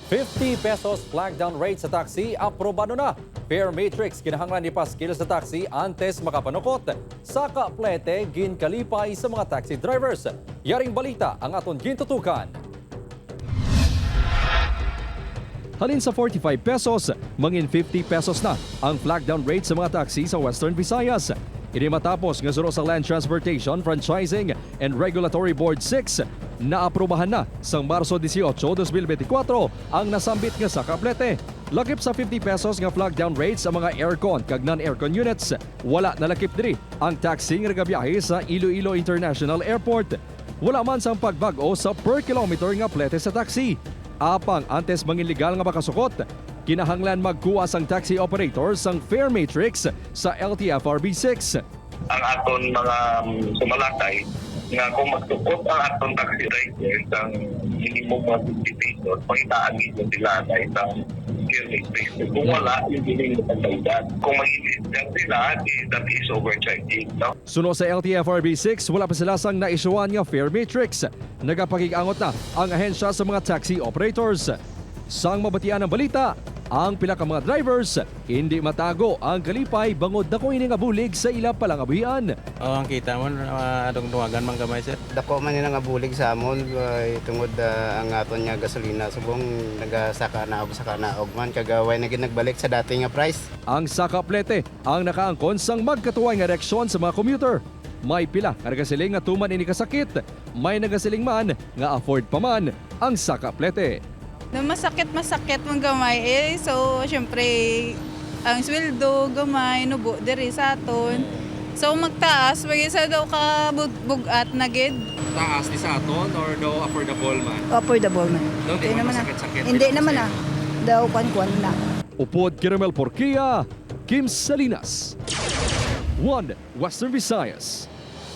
50 pesos flag down rate sa taxi, aprobado na. Fare matrix kinahanglan ipaskil sa taxi antes makapanukot. Saka plete ginkalipay sa mga taxi drivers. Yaring balita ang aton gintutukan. Halin sa 45 pesos, mangin 50 pesos na ang flag down rate sa mga taxi sa Western Visayas. Ini matapos nga suno sa Land Transportation Franchising and Regulatory Board 6 naaprubahan na sang Marso 18, 2024 ang nasambit nga saka plete. Lakip sa 50 pesos nga flag down rates sa mga aircon kag non-aircon units. Wala nalakip diri ang taxi nga nagabiyahe sa Iloilo International Airport. Wala man sang pagbag-o sa per kilometer nga plete sa taxi. Apang antes mangin legal nga makasukot, kinahanglan magkuha sang taxi operator sang fare matrix sa LTFRB 6. Ang aton mga sumalakay nga kung magsukot ang aton taxi rider sang minimum mga 50 pesos, pangitaan ninyo sila na isang fare matrix. Kung wala, hindi nila pagbayad. Kung mag sila, eh, that is overcharging. No? Suno sa LTFRB 6, wala pa sila sang naisyuan nga fare matrix. Nagapakig-angot na ang ahensya sa mga taxi operators. Sang mabatian ang balita, ang pila ka mga drivers hindi matago ang kalipay bangod dako ini nga bulig sa ila palangabuhian. Oh, ang kita mo, adungduagan man gamay, sir. Dako man nila nga bulig sa amon ay tungod ang aton nga gasolina subong nagasaka na og saka na og man kag way na gid nagbalik sa dati nga price. Ang saka plete ang nakaangkon sang magkatuway nga reaksyon sa mga commuter. May pila nga nagasiling nga tuman ini kasakit, may nagasiling man nga afford pa man ang saka plete. Na masakit, masakit mong gamay eh. So, syempre, ang sweldo, gamay, nubo diri sa aton. So, magtaas, wag isa daw ka bugat na gid. Taas di sa aton or daw affordable man? Affordable man. Daw di Hindi man naman ah. masakit-sakit. Hindi naman ah. Daw kwan-kwan na. Upod Kiramel Porquia, Kim Salinas. 1 Western Visayas.